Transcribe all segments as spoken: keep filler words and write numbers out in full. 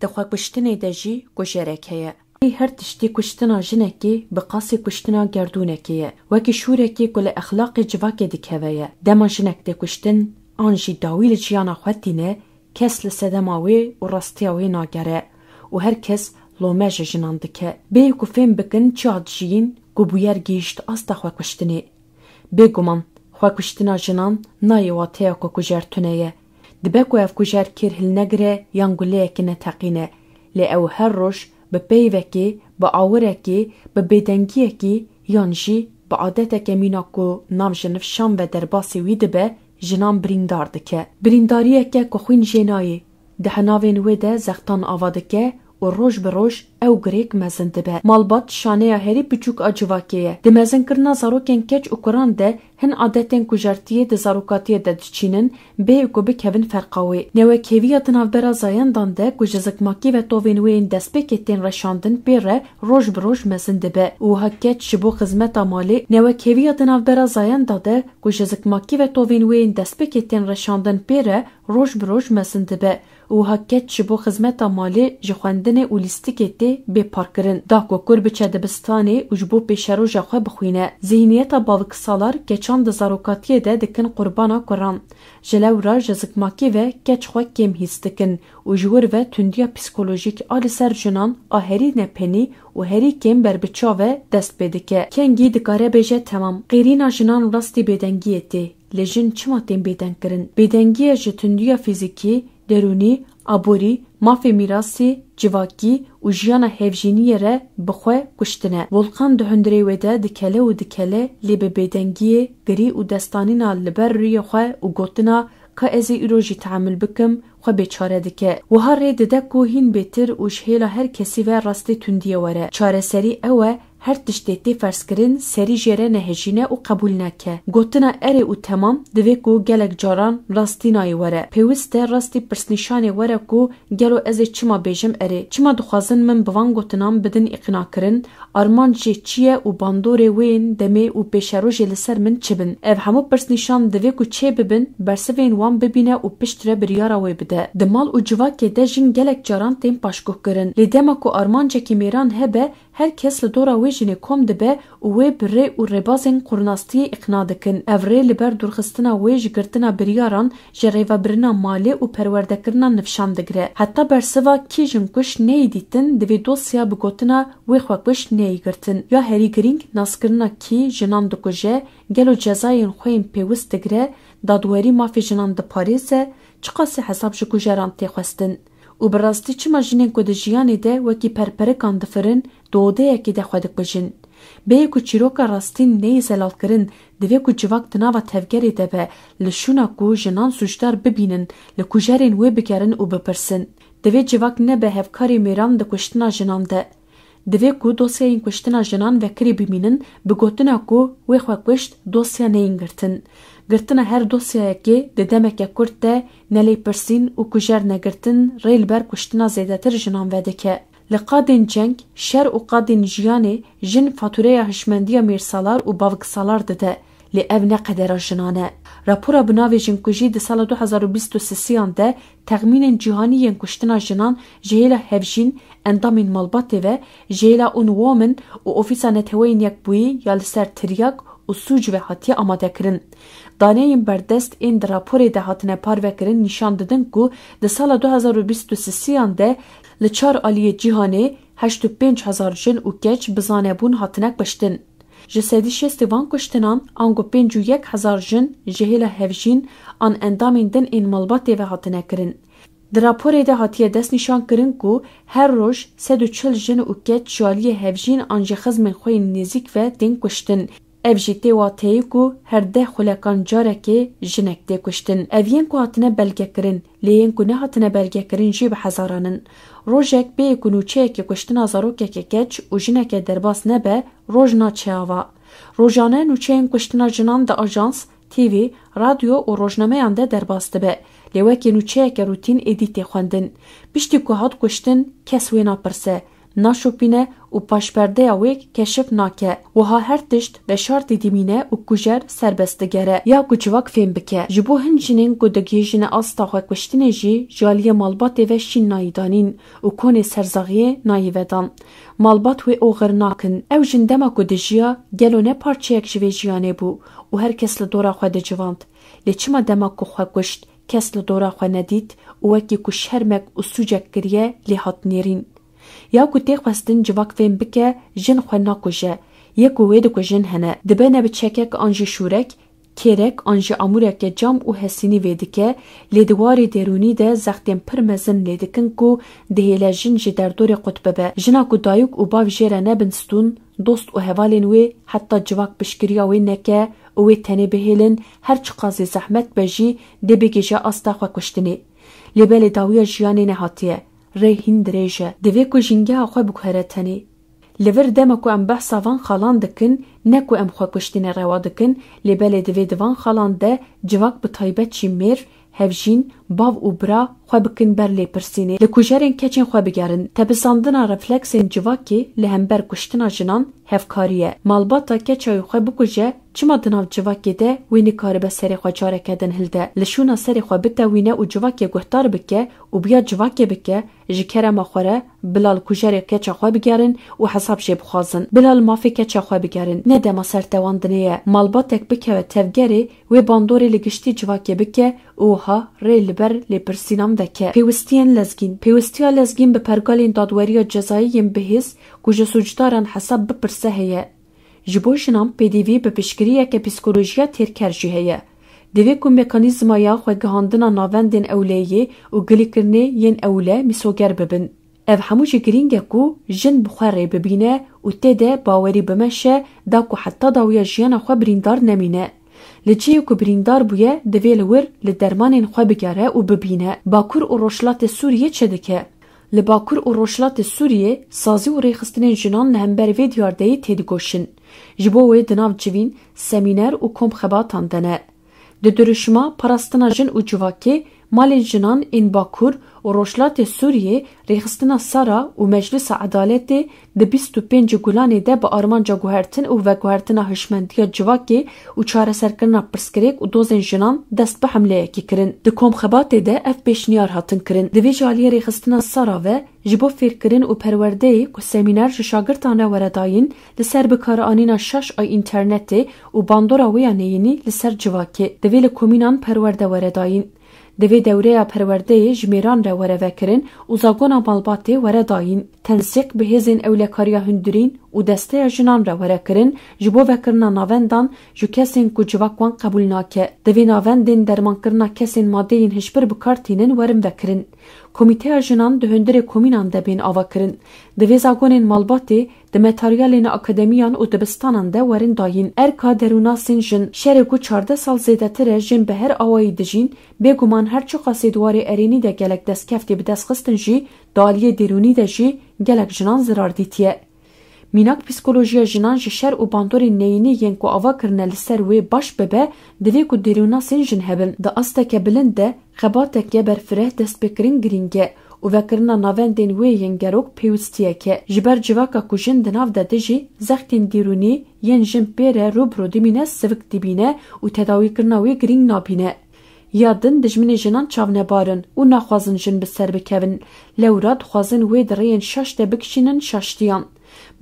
Di xwekuştinê de jî kujerek heye. Her tiştî kuştina jinekê bi qasî kuştina gerdûnekê ye. Wekî şûrekê ku li exlaqê civakê dikeve ye. Dema jinek tê kuştin, an jî dawî li jiyana xwe tîne, kes li sedema wê û rastiya wê nagere û her kes lome ji jinan dike. Bêyî ku fêm bikin çi hat jiyîn ku bûyer gihîşt asta xwekuştinê. Bêguman, xwekuştina jinan nayê wateya ku kujer tune ye. Dibe ku ev kujer kêr hilnegire yan guleyekî neteqîne. Lê ew her roj bi peyvekê, bi awirekê, bi bêdengiyekî yan jî bi adeteke mîna ku nav ji nifşan ve derbasî wî dibe, jinan birîndar dike. Birîndariyeke ku xwîn jê nayê. Di hinavên wê de zextan ava dike û roj bi roj ew girêk mezin dibe. Malbat şaneya herî piçûk a civakê ye. Di mezinkirina zarokên keç û kuran de hin adetên kujertiyê di zarokatiyê de diçînin, bê ku bikevin ferqa wê. Newekheviya di navbera zayendan de ku ji zikmakî ve tovên wê yên destpêkê tên reşandin pê re roj bi roj mezin dibe û wiha keç ji bo xizmeta malê. Newekheviya di navbera zayenda de ku ji zikmakî ve tovên wê yên destpêkê tên reşandin pê re roj bi roj mezin dibe û wiha keç ji bo xizmeta malê, ji xwendinê û lîstikê tê bê parkirin. Da ku kur biçe dibistanê û ji bo pêşeroja xwe bixwîne. Zihniyeta baviksalar keçan di zarokatiyê de dikin qurbana kuran. Ji lewra ji zikmakî ve keç xwe kêm hîs dikin û ji wir ve tundiya psîkolojîk a li ser jinan a herî nepenî û herî kêm berbiçav e dest pê dike. Kengî dikare bêje temam. Qêrîna jinan rastî bêdengiyê tê. Lê jin çima tên bêdengkirin? Bêdengiya ji tundiya fîzîkî, derûnî, aborî, mafê mîrasî, civakî û jiyana hevjîniyê re bi xwe kuştine. Volkan di hundirê wê de dikele û dikele, lê bi bêdengiyê, girî û destanîna li ber rûyê xwe û gotina ka ez ê îro jî tehamul bikim, xwe bêçare dike. Wiha rê dide ku hîn bêtir û ji hêla her kesî ve rastê tundiyê were. Çareserî ew e, her tiştê tê ferzkirin serî jê re nehejîne û qebûl neke. Gotina erê û temam divê ku gelek caran rastî nayê were. Pêwist e rastî pirsnîşanê were ku gelo ez ê çima bêjim erê? Çima dixwazin min bi van gotinan bidin îqnakirin? Armanc jê çi ye û bandorê wê yên demê û pêşerojê li ser min çi bin? Ev hemû pirsnîşan divê ku çêbibin, bersivên wan bibîne û piştre biryara wê bide. Di mal û civakê de jin gelek caran tên paşguhkirin. Lê dema ku armancekî mêran hebe, her kes li dora wê jinê kom dibe û wê bi rê û rêbazên qurnastiyê îqna dikin. Ev rê li ber dûrxistina wê ji girtina biryaran, ji rêvebirina malê û perwerdekirina nifşan digire. Heta bersiva kî jinkuş neyê dîtin, divê dosya bi gotina wê xwekuş neyê girtin. Ya herî girîng, naskirina kî jinan dikuje, gelo cezayên xwe yên pêwist digire, dadwerî mafê jinan diparêze, çiqasî hesab ji kujeran tê xwestin? Û bi rastî çima jinên ku di jiyanê de wekî perperikan difirin, di odeyekê de xwe dikujin? Bêyî ku çîroka rastîn neyê zelalkirin, divê ku civak di nava tevgerê de be, li şûna ku jinan sûcdar bibînin, li kujerên wê bigerin û bipirsin. Divê civak nebe hevkarê mêran di kuştina jinan de. Divê ku dosyayên kuştina jinan vekirî bimînin, bi gotina ku wê xwe kuşt, dosya neyên girtin. Girtina her dosyayekê di demeke kurt de nelêpirsîn û kujer negirtin rê li ber kuştina zêdetir jinan vedike. Li qadên ceng, şer û qadên jiyanê jin fatûreya hişmendiya mêrsalar û baviksalar dide. Lê ev ne qedera jinan e. Rapora bi navê Jinkujî di sala du hezar û bîst û sisiyan de texmînên cîhanî yên kuştina jinan ji hêla Hevjîn, endamên malbatê ve, ji hêla Unwomen û Ofîsa Neteweyên Yekbûyî ya li ser tiryak û sûc ve hatiye amadekirin. Daneyên berdest ên di raporê de hatine parvekirin nîşan didin ku di sala du hezar û bîst û sisiyan de li çar aliyê cîhanê heşt û pênc hezar jin û keç bi zanebûn hatine kuştin. Ji sedî şêstê van kuştinan, ango pênc û yek hezar jin ji hêla Hevjîn an endamên din ên malbatê ve hatine kirin. Di raporê de hatiye destnîşankirin ku her roj sed û çil jin û keç ji aliyê Hevjîn an ji xizmên xwe yên nêzîk ve tên kuştin. Ev jî tê wateyê ku her deh xulekan carekê jinek tê kuştin. Ev yên ku hatine belgekirin, lê yên ku nehatine belgekirin jî bi hezaran in. Rojek bêyî ku nûçeyekê kuştina zarokeke keç û jineke derbas nebe, roj naçe ava. Rojane nûçeyên kuştina jinan di ajans, T V, radyo û rojnameyan de derbas dibe. Lê wekî nûçeyeke rûtîn êdî tê xwendin. Piştî ku hat kuştin, kes wê napirse. naşopîne û paşperdeya wê keşif nake. Wiha her tişt veşartî dimîne û kujer serbest digere ya ku civak fêm bike. Ji bo hin jinên ku digihîjine asta xwekuştinê jî ji aliyê malbatê ve şîn nayî danîn û konê serzaxiyê nayî vedan. Malbat wê oxir nakin. Ew jin dema ku dijiya, gelo ne parçeyek ji vê jiyanê bû û her kes li dora xwe dicivand? Lê çima dema ku xwe kuşt, kes li dora xwe nedît û wekî ku şermek û sûcek kiriye lê hat nêrîn? Ya ku tê xwestin civak fêm bike, jin xwe nakuje. Yê ku wê dikujin hene. Dibe ne bi çekek an jî şûrek, kêrek an jî amûreke cam û hesînî vê dike, lê di warê derûnî de zextên pir mezin lê dikin ku dihêle jin ji derdorê qut bibe. Jina ku dayik û bav jê re nebin stûn, dost û hevalên wê, heta civak piştgiriya wê neke û wê tenê bihêlin, her çiqasî zehmet be jî dê bigihîje asta xwekuştinê. Lê belê dawiya jiyanê nehatiye. Rê hîn dirêj e. Divê ku jîngeha xwe biguhere tenê. Li vir dema ku em behsa van xalan dikin, ne ku em xwekuştinê rewa dikin, lê belê divê di van xalan de civak, bi taybet jî mêr, hevjîn, bav û bira xwe bikin ber lêpirsînê. Li kujerên keçên xwe bigerin. Tepisandina refleksên civakê li hember kuştina jinan hevkarî ye. Malbata keça wî xwe bikuje, çima di nav civakê de wê nikaribe serê xwe careke din hilde? Li şûna serê xwe bitewîne û civakê guhdar bike û biya civakê bike, ji kerema xwe re bila li kujerê keça xwe bigerin û hesab jê bixwazin. Bila li mafê keça xwe bigerin. Ne dema sertewandinê ye. Malbatek bikeve tevgerê, wê bandorê li giştî civakê bike û wiha rê li ber lêpirsînan veke. Pêwistiyên lezgîn. Pêwistiya lezgîn bi pergalên dadweriya cezayî yên bihêz ku ji sûcdaran hesab bipirse heye. Ji bo jinan pêdivî bi piştgiriyeke psîkolojiya têrker jî heye. Divê ku mekanîzmaya xwegihandina navendên ewleyê û gilîkirinê yên ewle mîsoger bibin. Ev hemû jî girîng e ku jin bi xwe rê bibîne û tê de bawerî bimeşe, da ku heta dawiya jiyana xwe birîndar nemîne. Li cihê ku birîndar bûye, divê li wir li dermanên xwe bigere û bibîne. Bakur û Rojhilatê Sûriyê çi dike? Li Bakur û Rojhilatê Sûriyê sazî û rêxistinên jinan li hember vê diyardeyî têdigoşin. Ji bo wê di nav civîn, semîner û komxebatan de ne. Di dirûşima parastina jin û civakê, malên jinan ên Bakur û Rojhilatê Sûriyê, rêxistina Sara û Meclisa Edaletê di bîst û pêncî Gulanê de bi armanca guhertin û veguhertina hişmendiya civakê û çareserkirina pirsgirêk û dozên jinan dest bi hemleyekî kirin. Di komxebatê de ev pêşniyar hatin kirin. Divê ji aliyê rêxistina Sara ve ji bo fêrkirin û perwerdeyê ku semîner ji şagirtan re were dayîn, li ser bikaranîna şaş a înternetê û bandora wê ya neyînî li ser civakê. Divê li komînan perwerde were dayîn. Divê dewreya perwerdeyê ji mêran re were vekirin û zagona malbatê were dayîn. Tensîq bi hêzên ewlekariya hundirîn û desteya jinan re were kirin, ji bo vekirina navendan ji kesên ku civak wan qebûl nake. Divê navendên dermankirina kesên madeyên hişbir bi kar tînin werin vekirin. Komîteya jinan di hundirê komînan de bên avakirin. Divê zagonên malbatê di materyalên akademiyan û dibistanan de werin dayîn. Erka derûnasên jin. Şerê ku çardeh sal zêdetir e jin bi her awayî dijîn, bêguman her çiqasî di warê erênî de gelek destkeftî bi dest xistin jî, di aliyê derûnî de jî gelek jinan zirar dîtiye. Mînak psîkolojiya jinan ji şer û bandorên neyînî yên ku ava kirine li ser wê baş bibe, divê ku derûnasên jin hebin. Di asteke bilind de xebateke berfireh destpêkirin girîng e û vekirina navendên wê yên gerok pêwistiyek e. Ji ber civaka ku jin di nav de dijî, zextên derûnî yên jin pê re rû bi rû dimîne sivik dibîne û tedawîkirina wê girîng nabîne. Ya din dijminê jinan çavnebar in û naxwazin jin bi ser bikevin. Lewra dixwazin wê di rêyên şaş de bikişînin şaştiyan.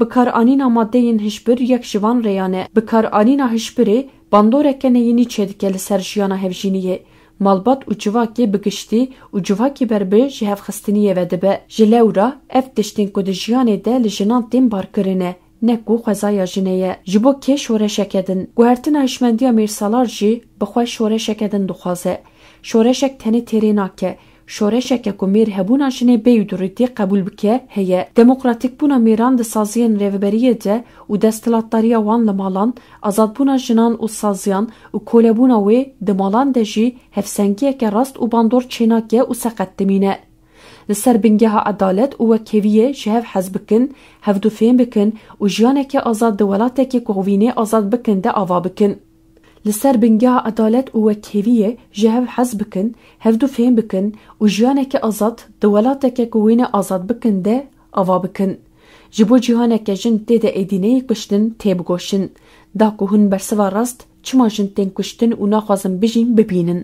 Bikaranîna madeyên hişbir yek ji van rêyan e. Bikaranîna hişbirê bandoreke neyînî çêdike li ser jiyana hevjîniyê. Malbat û civakê bi giştî û civakî berbi ji hevxistiniyê ve dibe. Ji lewra ev tiştên ku di jiyanê de li jinan tên barkirin e, ne ku xwezaya jinê ye. Ji bo kê şoreşeke din? Guhertina hişmendiya mêrsalar jî bi xwe şoreşeke din dixwaze. Şoreşek tenê têrê nake. Şoreşeke ku mêr hebûna jinê bêyî durîtî qebûl bike, heye. Demokratîkbûna mêran di saziyên rêveberiyê de û desthilatdariya wan li malan, azadbûna jinan û saziyan û kolebûna wê di malan de jî hevsengiyeke rast û bandor çênake û seqet dimîne. Li ser bingeha edalet û wekheviyê ji hev hez bikin, hevdû fêm bikin û jiyaneke azad di welatekê ku wînê azad bikin de ava bikin. Li ser bingeha edalet û wekheviyê ji hev hez bikin, hevdû fêm bikin û jiyaneke azad di welateke ku wêne azad bikin de ava bikin. Ji bo cîhaneke jin tê de êdî neyê kuştin, tê bigoşin. Da ku hûn bersiva rast çima jin tên kuştin û naxwazin bijîn, bibînin.